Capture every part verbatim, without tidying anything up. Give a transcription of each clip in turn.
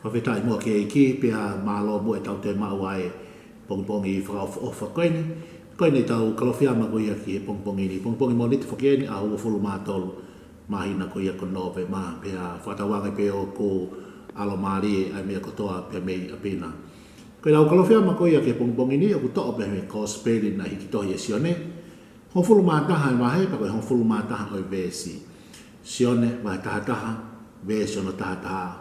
Fakafetaʻi muʻa ki he ʻEiki, pea mālō muʻa ʻetau toe maʻu ʻa e pongipongi fakaʻofoʻofa ko eni. Ko eni ʻetau Kalofiama ko ia ki he pongipongi ni. Pongipongi Mōnite foki eni, ʻaho uofulu mā tolu, māhina ko ia ko Nōvema, pea fakatauange pē ʻoku ʻalomālie ʻa e meʻa kotoa pē mei ʻapi na. Ko ʻetau Kalofiama ko ia ki he pongipongi ni, ʻoku toʻo pē mei he Kosipeli naʻe hiki tohi ʻe Sione. Hongofulu mā taha e vahe, pea ko e hongofulu mā taha ʻo e veesi. Sione, vahe taha taha, veesi hono taha taha,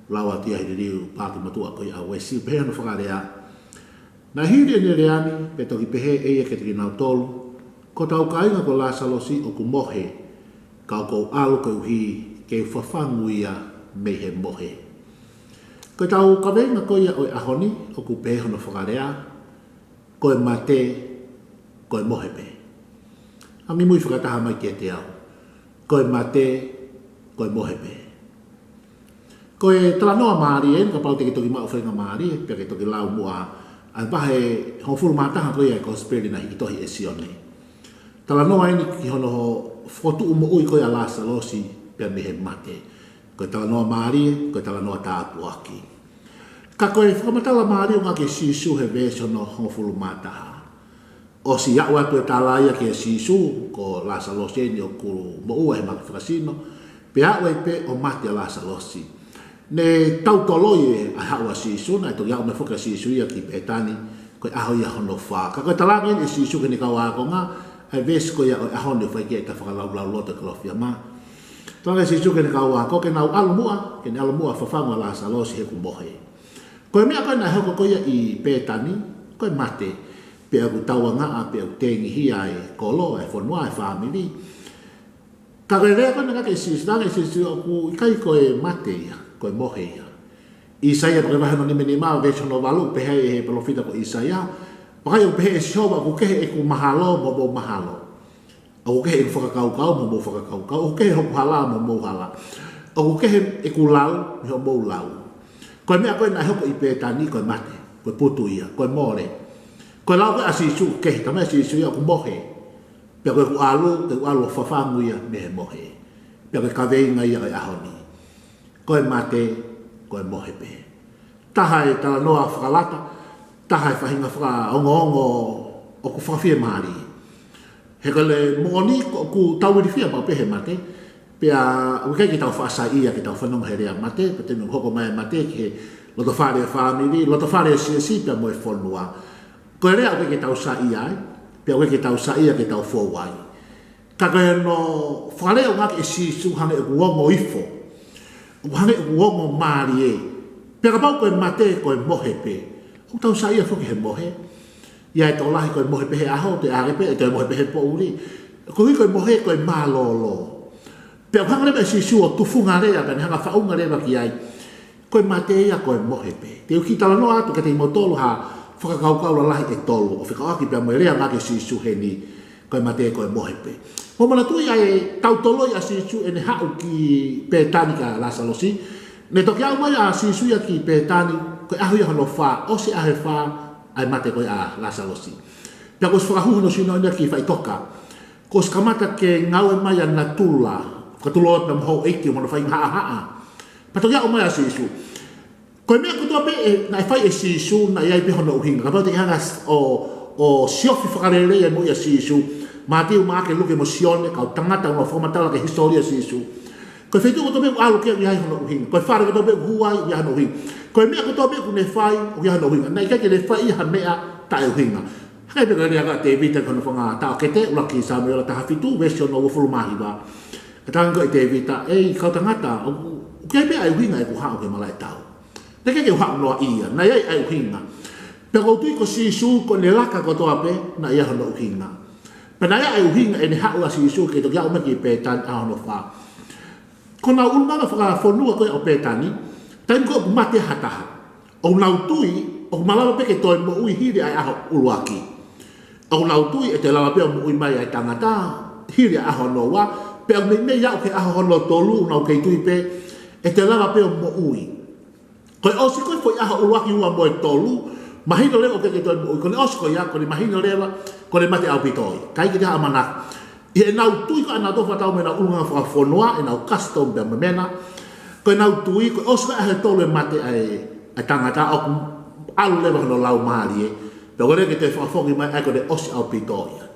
lau atu ia he liliu paaki motuʻa ko ia ʻa Uesi, pehē hono fakalea: Naʻe hili ʻene lea ni, pea toki pehē ʻe ia kiate kinautolu, Ko hotau kāinga ko Lāsalosi ʻoku mohe, ka ʻoku ou ʻalu koeʻuhi ke u fafangu ia mei he mohe. Ko ʻetau kaveinga ko ia ʻo e ʻaho ni, ʻoku pehē hono fakalea, Ko e mate, ko e mohe pē. Angimui fakataha mai kiate au. Ko e mate, ko e mohe pē. Ko e talanoa mālie eni, kapau te ke toki maʻu faingamālie, pea ke toki lau muʻa ʻa e vahe hongofulu mā taha ko ia ʻo e Kosipeli naʻe hiki tohi ʻe Sione. Talanoa eni ki hono fokotuʻu moʻui ko ia ʻa Lāsalosi pea mei he mate. Ko e talanoa mālie, ko e talanoa tāpuaki. Ka ko e fakamatala mālie ʻoku ngāueʻaki ʻe Sīsū he veesi hono hongofulu mā taha. ʻOsi aʻu atu e tala ia kia Sīsū, ko Lāsalosi eni ʻoku moʻua he mahaki fakasino, pea aʻu ai pē ʻo mate ʻa Lāsalosi. Ne tautoloi ʻa e haʻu ʻa Sīsū, naʻe toki aʻu mai foki ʻa Sīsū ia ki Pētani, ko e ʻaho ia hono fā. Ka ko e talaange eni ʻe Sīsū ki heʻene kau ākonga ʻa e veesi ko ia ʻo e ʻaho ni ʻoku fai ki ai ʻeta fakalaulauloto ʻo e Kalofiama. Talaange ʻe Sīsū ki heʻene kau ākonga ke nau ʻalu muʻa, ke ne ʻalu muʻa ʻo fafangu ʻa Lāsalosi he ʻoku mohe. Ko e meʻa ko ē naʻe hoko ko ia ʻi Pētani, ko e mate, pea ʻoku tauangaʻa, pea ʻoku tengihia e kolo, e fonua, e fāmili. Ka ko e lea ko ē naʻe ngāueʻaki ʻe Sīsū, talaange ʻe Sīsū ʻoku ʻikai ko e mate ia, ko e mohe ia. ʻĪsaia, pea ko e vahe hono nima nima, veesi hono valu, pehē ʻe he palōfita ko ʻĪsaia, Vakai, ʻoku pehē ʻe Sihova, ʻoku kehe ʻeku mahalo mo hoʻomou mahalo. ʻOku kehe ʻeku fakakaukau mo hoʻomou fakakaukau. ʻOku kehe hoku hala mo hoʻomou hala. ʻOku kehe ʻeku lau mo hoʻomou lau. Ko e meʻa ko ē naʻe hoko ʻi Pētani, ko e mate, ko e putu ia, ko e mole. Ko e lau ko ē ʻa Sīsū, kehe, talamai ʻe Sīsū ia ʻoku mohe. Pea ko ʻeku ʻalu, ke u ʻalu ʻo fafangu ia mei he mohe. Pea ko e kaveinga ia ʻo e ʻaho ni. Ko e mate, ko e mohe pē. Taha e talanoa fakalata, taha e faʻahinga fakaongoongo ʻoku fakafiemālie. He ko e moʻoni ʻoku tau ilifia maʻu pē he mate, pea ʻoku ʻikai ke tau faʻa saiʻia ke tau fanongo he lea mate, pea te ne hoko mai e mate ki he loto fale ʻo e fāmili, loto fale ʻo e siasi pea mo e fonua. Ko e lea ʻoku ʻikai ke tau saiʻia ai, pea ʻoku ʻikai ke tau saiʻia ke tau fou ai. Ka ko hono fakalea ʻoku ngāueʻaki ʻe Sīsū hangē ʻoku ongo ifo. ʻOku hangē ʻoku ongo mālie. Pea kapau ko e mate ko e mohe pē. ʻOku tau saiʻia foki he mohe. ʻI ai e tokolahi ko e mohe pē he ʻaho, toe ʻā hake pē, ʻe toe mohe pē he poʻuli. Koeʻuhi ko e mohe ko e mālōlō. Pea ʻoku hanga leva ʻe Sīsū ʻo tufunga lea, pea ne hanga faʻunga leva ki ai. Ko e mate ia, ko e mohe pē. Te u kiʻi talanoa atu kiate kimoutolu ha fakakaukau lalahi ʻe tolu, ʻo fekauʻaki pea mo e lea ngāueʻaki ʻe Sīsū heni, ko e mate, ko e mohe pē. Mou manatuʻi ʻa e tautoloi ʻa Sīsū ʻene haʻu ki Pētani kia Lāsalosi. Ne toki aʻu mai ʻa Sīsū ia ki Pētani, ko e ʻaho ia hono fā, ʻosi ʻaho ʻe fā ʻa e mate ko ia ʻa Lāsalosi. Pea kuo ʻosi fakahū hono sino ʻena ki faʻitoka. Kuo ʻosi kamata ke ngāue mai ʻa natula, fakatulou pea mo houʻeiki mo hono faʻahinga haʻahaʻa. Pea toki aʻu mai ʻa Sīsū. Ko e meʻa kotoa pē ē, naʻe fai ʻe Sīsū, naʻe ʻi ai pē hono ʻuhinga. Kapau te ke hanga ʻo, ʻo siofi fakalelei e moʻui ʻa Sīsū, Mātiu, Maʻake, Luke mo Sione, kau tangata ʻoku nau fakamatala ki he hisitōlia ʻo Sīsū. Ko e feituʻu kotoa pē ʻoku ʻalu ki ai ʻoku ʻi ai hono ʻuhinga. Ko e fale kotoa pē ʻoku hū ai ʻoku ʻi ai hono ʻuhinga. Ko e meʻa kotoa pē ʻoku ne fai ʻoku ʻi ai hono ʻuhinga. Naʻe ʻikai ke ne fai ia ha meʻa taʻeʻuhinga. Hangē pē ko e lea ʻa Tēvita ki hono fanga taʻokete, ʻUluaki Sāmiuela taha fitu, veesi ono uofulu mā hiva. Ka talaange ko ē ʻe Tēvita, ʻEi, kau tangata, ʻoku, ʻoku ʻi ai pē ʻa e ʻuhinga ʻeku haʻu ki he malaʻe tau. Naʻe ʻikai ke u haʻu noaʻia, naʻe ʻi ai ʻa e ʻuhinga. Pea ʻoku ou tui ko Sīsū, ko ʻene laka kotoa pē, naʻe ʻi ai hono ʻuhinga. Pea naʻe ʻi ai ʻa e ʻuhinga ʻene haʻu ʻa Sīsū ke toki aʻu mai ki Pētani ʻaho hono fā. Ko honau ʻulungaanga fakafonua ko ē ʻo Pētani, taimi ko ē ʻoku mate ha taha, ʻoku nau tui ʻoku malava pē ke toe moʻui hili ʻa e ʻaho ʻuluaki. ʻOku nau tui ʻe toe lava pē ʻo moʻui mai ʻa e tangata hili ʻa e ʻaho hono ua, pea ʻoku meimei aʻu ki he ʻaho hono tolu, ʻoku nau kei tui pē ʻe toe lava pē ʻo moʻui. Ko e ʻosi ko ē foʻi ʻaho ʻuluaki, ua mo e tolu, mahino leva ʻoku ʻikai ke toe moʻui. Ko ʻene ʻosi ko ia, ko ʻene mahino leva ko ʻene mate ʻaupito ia. ʻIkai ke toe ʻamanaki. ʻI heʻenau tui ko ē ʻanautolu fakataha mo ʻenau ʻulungaanga fakafonua, ʻenau custom pea mo e meʻa na, Ko ʻenau tui, ko e ʻosi ko ē ʻaho ʻe tolu e mate ʻa e, ʻa e tangata ʻoku ʻalu leva hono laumālie. Pea ko e lele ke toe fakafoki mai ʻa e ko e ʻosi ʻaupito ia.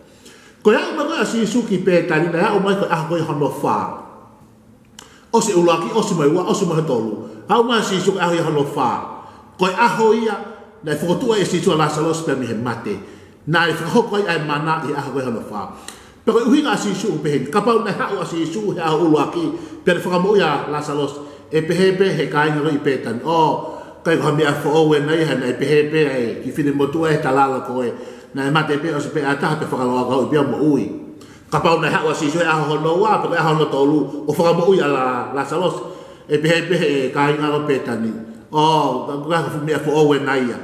Ko e aʻu mai ko ē ʻa Sīsū ki Pētani, naʻe aʻu mai ko e ʻaho ko ē hono fā. ʻOsi ʻuluaki, ʻosi mai ua, ʻosi mai tolu. Aʻu mai ʻa Sīsū ko e ʻaho ia hono fā. Ko e ʻaho ia, naʻe fokotuʻu ai ʻe Sīsū ʻa Lāsalosi pea mei he mate. Naʻe fakahoko ai ʻa e mana ʻi he ʻaho ko ē hono fā. Pea ko e ʻuhinga ʻa Sīsū pehē ni, kapau naʻe haʻu ʻa Sīsū he ʻaho ʻuluaki, pea ne fakamoʻui ʻa Lāsalosi, ʻe pehē pē he kāinga ko ē ʻi Pētani, ʻo, ʻikai ko ha meʻa foʻou ʻena ia, he naʻe pehē pē ʻa e kiʻi finemotuʻa ʻi he talalo ko ē, naʻe mate pē ʻosi pē ʻaho ʻe taha pea fakalaulau pea moʻui. Kapau naʻe haʻu ʻa Sīsū he ʻaho hono ua, pe ko e ʻaho hono tolu, ʻo fakamoʻui ʻa Lā-, Lāsalosi, ʻe pehē pē he kāinga ko ē ʻi Pētani, ʻo, ʻikai ko ha meʻa foʻou ʻena ia.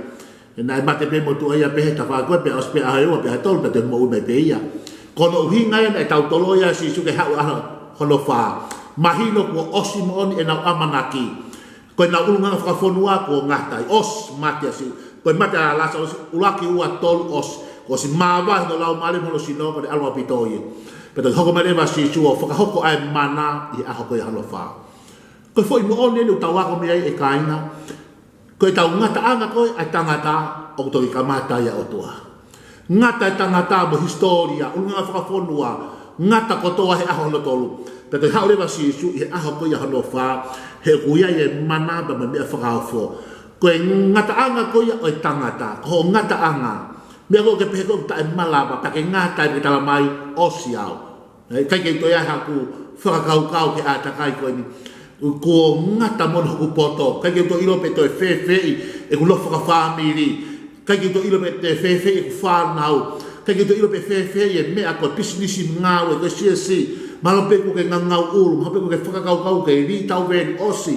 He naʻe mate pē motuʻa ia pē he tafaʻaki ko ē, pea ʻosi pē ʻaho ʻe ua, pea ʻaho ʻe tolu, pea toe moʻui mai pē ia. Ko hono ʻuhinga ia naʻe tautolo ai ʻa Sīsū ke haʻu ʻaho hono fā. Mahino kuo ʻosi moʻoni ʻenau ʻamanaki. Ko ʻenau ʻulungaanga fakafonua kuo ngata ai, ʻosi mate ʻa Sī-, ko e mate ʻa Lāsalosi, ʻuluaki, ua, tolu, ʻosi. Kuo ʻosi māvae hono laumālie mo hono sino, ko ʻene ʻalu ʻaupito ia. Pea toki hoko mai leva ʻa Sīsū ʻo fakahoko ʻa e mana ʻi he ʻaho ko ē hono fā. Ko e foʻi moʻoni eni ʻoku tau ako mei ai ʻe kāinga. Ko ʻetau ngataʻanga ko ē ʻa e tangata ʻoku toki kamata ia ʻOtua. Ngata e tangata mo e hisitōlia, ʻulungaanga fakafonua, ngata kotoa he ʻaho hono tolu. Pea toe haʻu leva ʻa Sīsū ʻi he ʻaho ko ia hono fā, he ʻoku ʻi ai e mana pea mo e meʻa fakaofo. Ko e ngataʻanga ko ia ʻo e tangata, ko hoʻo ngataʻanga. Meʻa ko ē ke pehē ko ē ʻoku taʻemalava, pea ke ngata ai pea ke tala mai, ʻosi au. ʻIkai ke u toe ʻi ai haʻaku fakakaukau ki he ʻātakai ko eni. Kuo ngata moʻoni hoku poto. ʻIkai ke u toe ʻilo pe toe fēfeʻi ʻeku nofo fakafāmili. ʻIkai ke u toe ʻilo pe toe fēfeʻi ʻeku fānau. ʻIkai ke u toe ʻilo pe fēfeʻi e meʻa ko e pisinisi mo e ngāue, ko e siasi. Mahalo pē kuo ke ngangau ʻulu, mahalo pē kuo ke fakakaukau ke litauveli, ʻosi.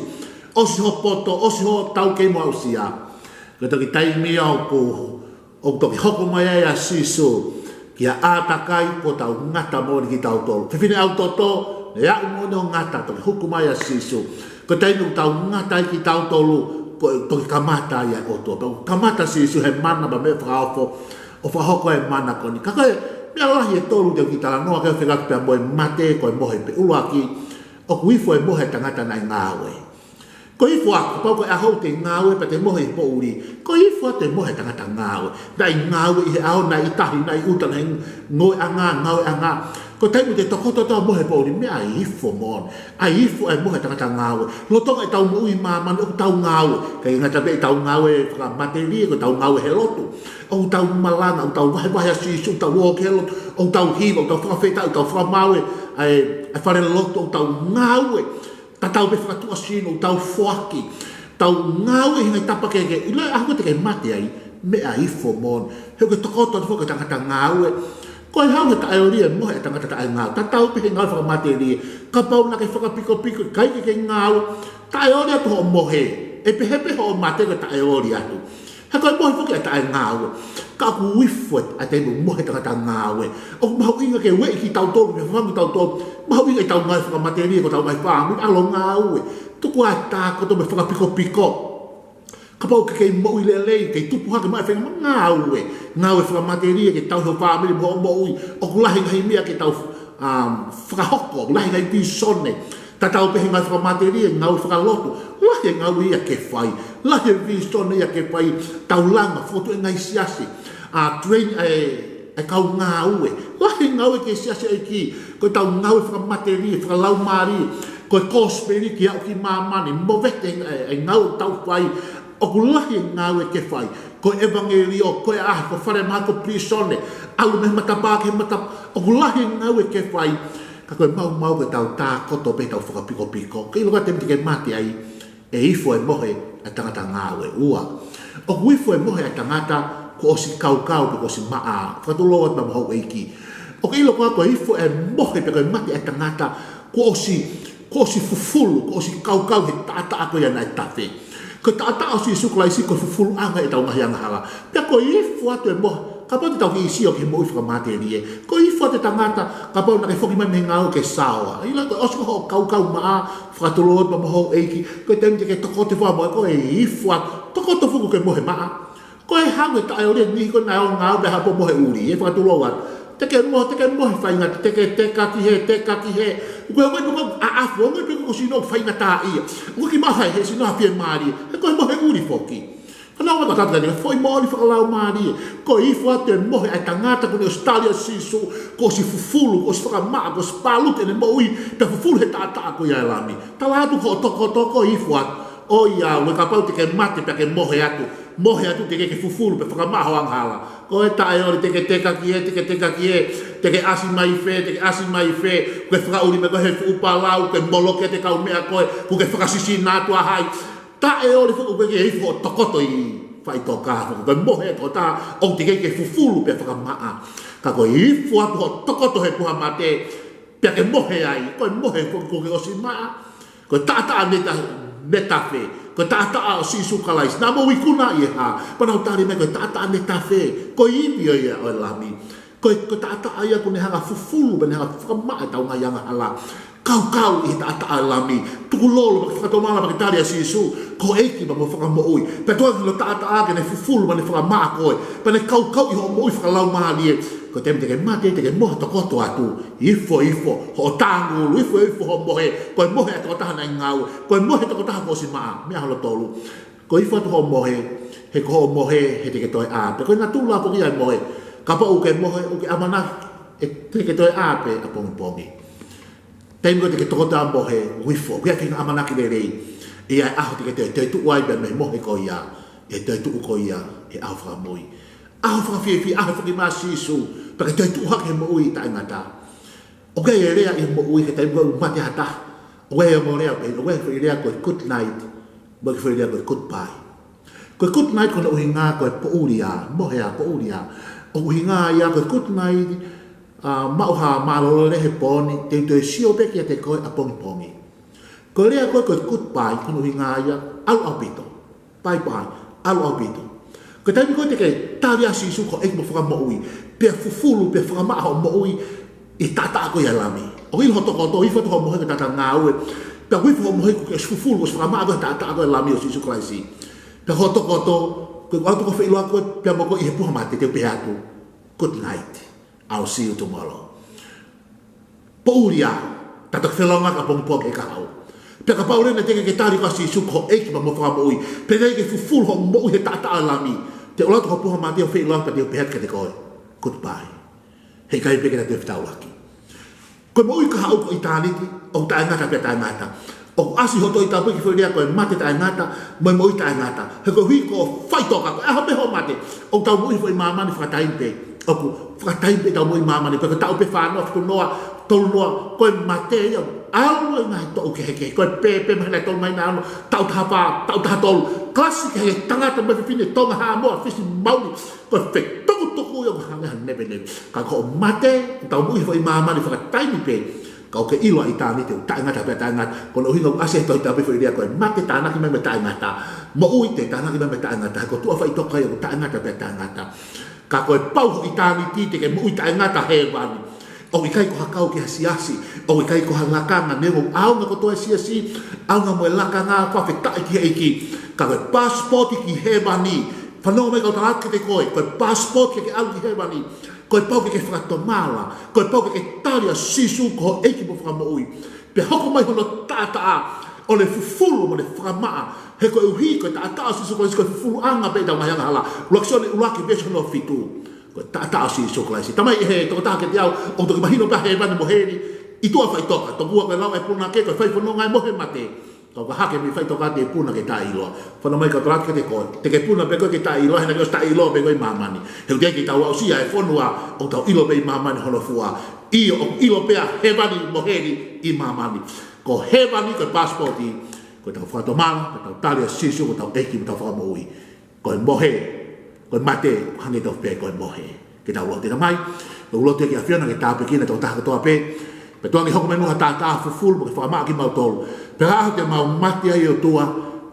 ʻOsi hoʻo poto, ʻosi hoʻo taukei mo aʻusia. Ko e toki taimi ia ʻoku ʻoku toki hoko mai ai ʻa Sīsū ki ha ʻātakai kuo tau ngata moʻoni kitautolu. Fefine ʻau toto, naʻe aʻu moʻoni ʻo ngata, toki hoko mai ʻa Sīsū. Ko e taimi ʻoku tau ngata ai kitautolu, ko e toki kamata ia ʻOtua. Pea ʻoku kamata Sīsū he mana pea mo e meʻa fakaofo, ʻo fakahoko e mana ko eni. Ka ko e meʻa lahi ʻe tolu te u kiʻi talanoa ki ai fekauʻaki pea mo e mate, ko e mohe pē. ʻUluaki, ʻoku ifo e mohe ʻa e tangata naʻe ngāue. Ko e ifo atu, kapau ko e ʻaho ʻoku te ngāue pea te mohe he poʻuli. Ko e ifo atu e mohe ʻa e tangata ngāue. Naʻe ngāue ʻi he ʻaho, naʻe ʻi tahi, naʻe ʻi ʻuta, naʻe ngāueʻanga, ngāueʻanga. Ko e taimi ʻoku te tokoto atu ʻo mohe he poʻuli, meʻa ifo moʻoni. ʻA e ifo e mohe ʻa e tangata ngāue. Lolotonga ʻetau moʻui ʻi māmani ʻoku tau ngāue. ʻIkai ngata pē ʻetau ngāue fakamatelie, ko ʻetau ngāue he lotu. ʻOku tau malanga, ʻoku tau vahevahe ʻa Sīsū, ʻoku tau ō ki he lotu, ʻoku tau hiva, ʻoku tau fakafetaʻi, ʻoku tau fakamaau e, e, e falelotu, ʻoku tau ngāue. Tatau pē fakatuʻasino, tau foaki, tau ngāue ʻi he ngaahi tapa kehekehe, ʻi he ʻaho ko ē te ke mate ai, meʻa ifo moʻoni. He ʻoku ke tokoto atu foki ko e tangata ngāue. Ko e hā e taʻeoli e mohe ʻa e tangata taʻengāue. Tatau pē he ngāue fakamatelie. Kapau naʻa ke fakapikopiko, ʻikai ke ke ngāue, taʻeoli atu hoʻo mohe. ʻE pehē pē hoʻo mate ko e taʻeoli atu. He ko e mohe foki ʻa e taʻengāue. Ka ʻoku ifo ʻa e taimi ʻoku mohe e tangata ngāue. ʻOku mahuʻinga ke ueʻi kitautolu, ke fafangu kitautolu. Mahuʻinga ʻetau ngāue fakamatelie, ko ʻetau ngaahi fāmili, ʻalu ʻo ngāue. Tuku ā e tākoto mo e fakapikopiko. Kapau ʻoku ke kei moʻui lelei, kei tupu hake mai fenga mo e ngāue. Ngāue fakamatelie, ke tauhi ho fāmili mo hoʻo moʻui. ʻOku lahi e ngaahi meʻa ke tau, um, fakahoko, lahi e ngaahi vīsone. Tatau pē he ngāue fakamatelie, ngāue fakalotu. Lahi e ngāue ia ke fai. Lahi e vīsone ia ke fai. Tau langa, fokotuʻu e ngaahi siasi. ʻA train e, e kau ngāue. Lahi e ngāue ki he siasi ʻa e ʻEiki. Ko ʻetau ngāue fakamatelie, fakalaumālie. Ko e kosipeli ke aʻu ki māmani. Movete e, e ngāue ʻoku tau fai. ʻOku lahi e ngāue ke fai. Ko e ʻevangeliō, ko e ʻaʻahi, ko e falemahaki, ko e pilīsone. ʻAlu mei he matapā ki he matapā. ʻOku lahi e ngāue ke fai. Ka ko e maumau ko ʻetau tākoto pē ʻetau fakapikopiko. Ke ʻilo ko e taimi te ke mate ai, ʻe ifo e mohe ʻa e tangata ngāue. Ua, ʻoku ifo e mohe ʻa e tangata kuo ʻosi kaukau pe kuo ʻosi maʻa. Fakatulou atu pea mo houʻeiki. ʻOku ke ʻilo ko e, ko e ifo e mohe pe ko e mate ʻa e tangata kuo ʻosi, kuo ʻosi fufulu, kuo ʻosi kaukau he taʻataʻa ko ia naʻe tafe. Ko e taʻataʻa ʻo Sīsū Kalaisi ko e fufuluʻanga ʻetau ngaahi angahala. Pea ko e ifo atu e mohe, kapau te tau kiʻi sio ki he moʻui fakamatelie. Ko e ifo atu e tangata, kapau naʻa ke foki mai mei he ngāue ke saoa. ʻIlo ko e ʻosi ko hoʻo kaukau maʻa, fakatulou atu pea mo houʻeiki. Ko e taimi te ke tokoto atu foki mo e, ko e ifo atu, tokoto foki ke mohe maʻa. Ko e hā e taʻeoli e niʻihi ko ē naʻe ō ʻo ngāue pea haʻu pē ʻo mohe ʻuli, ʻe fakatulou atu. Te ke mohe, te ke mohe faingataʻa, te ke teka ki hē, teka ki hē. ʻOku ke ongoʻi pē ko e ʻaʻafu, ongoʻi pē ko e sino faingataʻaʻia. ʻOku ʻikai ke maʻu ha, he sino ha fiemālie. He ko e mohe ʻuli foki. Fanongo mai, ko e taha eni, foʻi moʻoni fakalaumālie. Ko e ifo atu e mohe ʻa e tangata kuo ne ʻosi tali ʻa Sīsū, kuo ʻosi fufulu, kuo ʻosi fakamaʻa, kuo ʻosi pāluti ʻene moʻui, pea fufulu he taʻataʻa ko ia ʻa e Lami. Tala atu ko hoʻo tokoto, ko e ifo atu. ʻOiauē, kapau te ke mate pea ke mohe atu. Mohe atu teʻeki ke fufulu pea fakamaʻa ho angahala. Ko e taʻeoli, te ke teka ki hē, te ke teka ki hē, te ke ʻasi mai fē, te ke ʻasi mai fē, ʻoku ke fakaʻuli mai koe he fuʻu palau, ʻoku ke moloki ʻete kaumeʻa ko ē, ʻoku ke fakasisina atu ʻa hai. Taʻeoli foki, ʻoku ʻikai ke ifo hoʻo tokoto ʻi faʻitoka foki. Ko e mohe ʻa e tokotaha ʻoku teʻeki ke fufulu pea fakamaʻa. Ka ko e ifo atu hoʻo tokoto he puha mate, pea ke mohe ai, ko e mohe foki kuo ke ʻosi maʻa. Ko e taʻataʻa neta-, netafe, ko e taʻataʻa ʻo Sīsū Kalaisi. Naʻa mou ikuna ʻi he hā? Pea nau tali mai, ko e taʻataʻa netafe, ko e ivi ia ʻo e Lami. Ko e, ko e taʻataʻa ia kuo ne hanga ʻo fufulu, pea ne hanga ʻo fakamaʻa ʻetau ngaahi angahala. Kaukau ʻi he taʻataʻa ʻo e Lami. Tukulolo, pea ke fakatomala, pea ke tali ʻa Sīsū ko ho ʻEiki pea mo e Fakamoʻui. Pea tuku ange ki he taʻataʻa ke ne fufulu, pea ne fakamaʻa koe. Pea ne kaukau ʻi hoʻo moʻui fakalaumālie. Ko e taimi te ke mate, te ke mohe tokoto atu. Ifo, ifo hoʻo tāngulu, ifo, ifo hoʻo mohe. Ko e mohe ʻa e tokotaha naʻe ngāue. Ko e mohe ʻa e tokotaha kuo ʻosi maʻa. Meʻa hono tolu. Ko e ifo atu hoʻo mohe, he ko hoʻo mohe, he te ke toe ʻā. Pea ko e natula foki ia ʻo e mohe. Kapau ʻoku ke mohe, ʻoku ke ʻamanaki ʻe te ke toe ʻā pē ʻapongipongi. Taimi ko ē te ke tokoto ʻo mohe, ʻoku ifo, ʻoku ʻi ai e ʻamanaki lelei. ʻI ai e ʻaho te ke toe, toe tuʻu ai pē mei he mohe ko ia, ʻe toe tuʻu ko ia he ʻaho fakamui. ʻAho fakafiefia, ʻaho foki maʻa Sīsū, pea ke toe tuʻu hake he moʻui taʻengata. ʻOku ʻi ai e lea ʻi he moʻui he taimi ko ē ʻoku mate ha taha. ʻOku ʻi ai e ongo lea pē, ʻoku ʻi ai e foʻi lea ko e good night, mo e foʻi lea ko e goodbye. Ko e good night ko hono ʻuhinga ko e poʻuli ā, mohe ā, poʻuli ā. ʻOku ʻuhinga ia ko e good night, ā, maʻu ha mālōlō lelei he pō ni, te u toe sio pē kiate koe ʻapongipongi. Ko e lea ko ē ko e goodbye, ko hono ʻuhinga ia, ʻalu ʻaupito. Bye bye, ʻalu ʻaupito. Ko e taimi ko ē te ke tali ʻa Sīsū ko ho ʻEiki mo e Fakamoʻui, pea fufulu, pea fakamaʻa hoʻo moʻui ʻi he taʻataʻa ko ia ʻo e Lami. ʻOku ʻilo hoʻo tokoto, ifo atu hoʻo mohe, ko e taʻataʻa ngāue. Pea ʻoku ifo hoʻo mohe kuo ke ʻosi fufulu, ʻosi fakamaʻa koe he taʻataʻa ko ia ʻo e Lami ʻo Sīsū Kalaisi. Pea ko hoʻo tokoto, ko e ʻalu atu ko e feʻiloaki ko ē pea mo koe ʻi he puha mate, te u pehē atu, good night. I'll see you tomorrow. Poʻuli ā, ta toki felōngoaki ʻapongipongi he kahaʻu. Pea kapau leva naʻe teʻeki ke tali koe ʻa Sīsū ko ho ʻEiki pea mo e Fakamoʻui, pea teʻeki ke fufulu hoʻo moʻui he taʻataʻa ʻo e Lami, te u ʻalu atu ki ho puha mate ʻo feʻiloaki pea te u pehē atu kiate koe, goodbye. Heʻikai pē ke ta toe fetaulaki. Ko e moʻui kahaʻu ko ʻitāniti, ʻoku taʻengata pea taʻengata. ʻOku ʻasi ʻi hoʻo Tohi Tapu e kiʻi foʻi lea ko e mate taʻengata, mo e moʻui taʻengata. He koeʻuhi ko e faʻitoka, ko e ʻaho pē hoʻo mate, ʻoku tau moʻui he foʻi māmani fakataimi pē. ʻOku fakataimi pē ʻetau moʻui māmani, ko e taʻu pē fā noa, fitu noa, tolu noa, ko e mate ia. ʻAlu e ngaahi toʻu kehekehe, ko e pēpē mahina tolu mahina ono, taʻu taha fā, taʻu taha tolu. Kalasi kehe tangata mo e fefine, Tonga, Haʻamoa, Fisi, Mauli, ko e fetukutuku ia ʻoku hangē ha nevenevu. Ka ko hoʻo mate, ʻoku tau moʻui he foʻi māmani fakataimi pē. Ka ʻoku ke ʻilo ʻa ʻitāniti ʻoku taʻengata pea taʻengata. Ko hono ʻuhinga ʻoku ʻasi he Tohi Tapu e foʻi lea ko e mate tānaki mai mo e taʻengata. Moʻui te tānaki mai mo e taʻengata. He ko e tuʻa faʻitoka ia ʻoku taʻengata pea taʻengata. Ka ko e pau ho ʻitāniti te ke moʻui taʻengata hēvani. ʻOku ʻikai ko ha kau ki ha siasi, ʻoku ʻikai ko ha lakanga, neongo ʻoku ʻaonga kotoa e siasi, ʻaonga mo e lakanga, fakafetaʻi ki he ʻEiki. Ka ko e passport ki hēvani. Fanongo mai kau tala atu kiate koe, ko e passport ke ke ʻalu ki hēvani. Ko e pau ke ke fakatomala, ko e pau ke ke tali ʻa Sīsū ko ho ʻEiki mo e Fakamoʻui. Pea hoko mai hono taʻataʻa ʻo ne fufulu mo ne fakamaʻa. He koeʻuhi ko e taʻataʻa ʻo Sīsū Kalaisi ko e fufuluʻanga pē ʻetau ngaahi angahala. ʻUluaki Sione ʻuluaki veesi hono fitu. Ko e taʻataʻa ʻo Sīsū Kalaisi. Talamai ʻe he tokotaha kiate au, ʻoku toki mahino pē ʻa hēvani mo heli ʻi tuʻa faʻitoka. Tokua ko e lau ʻa e punake, ko e fai fononga ʻa e mohe mate. Ka ʻoku hake mei faʻitoka te u puna ke taʻeʻiloa. Fanongo mai kau tala atu kiate koe. Te ke puna pē koe ke taʻeʻiloa, he naʻa ke ʻosi taʻeʻiloa pē koe ʻi māmani. He ʻoku teʻeki ke tau aʻusia e fonua ʻoku tau ʻilo pē ʻi māmani hono fua. ʻIo, ʻoku ʻilo pē ʻa hēvani mo heli ʻi māmani. Ko hēvani ko e passport, ko ʻetau fakatomala, ko ʻetau tali ʻa Sīsū ko hotau ʻEiki mo hotau Fakamoʻui. Ko e mohe, ko e mate, hangē tofu pē ko e mohe. Ke tau lotu. Tamai, ʻoku ou lotu ki he ʻAfiona ke tāpuekina e tokotaha kotoa pē. Pea tuku ange ke hoko mai muʻa ha taʻataʻa fufulu, mo ke fakamaʻa kimautolu. Pea ʻi he ʻaho te mau mate ai ʻOtua,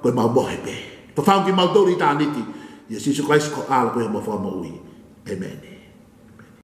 ko ʻemau mohe pē. Fafanga kimautolu ʻi ʻitāniti. ʻIa Sīsū Kalaisi ko ho ʻAlo ko ia mo e Fakamoʻui. ʻĒmeni.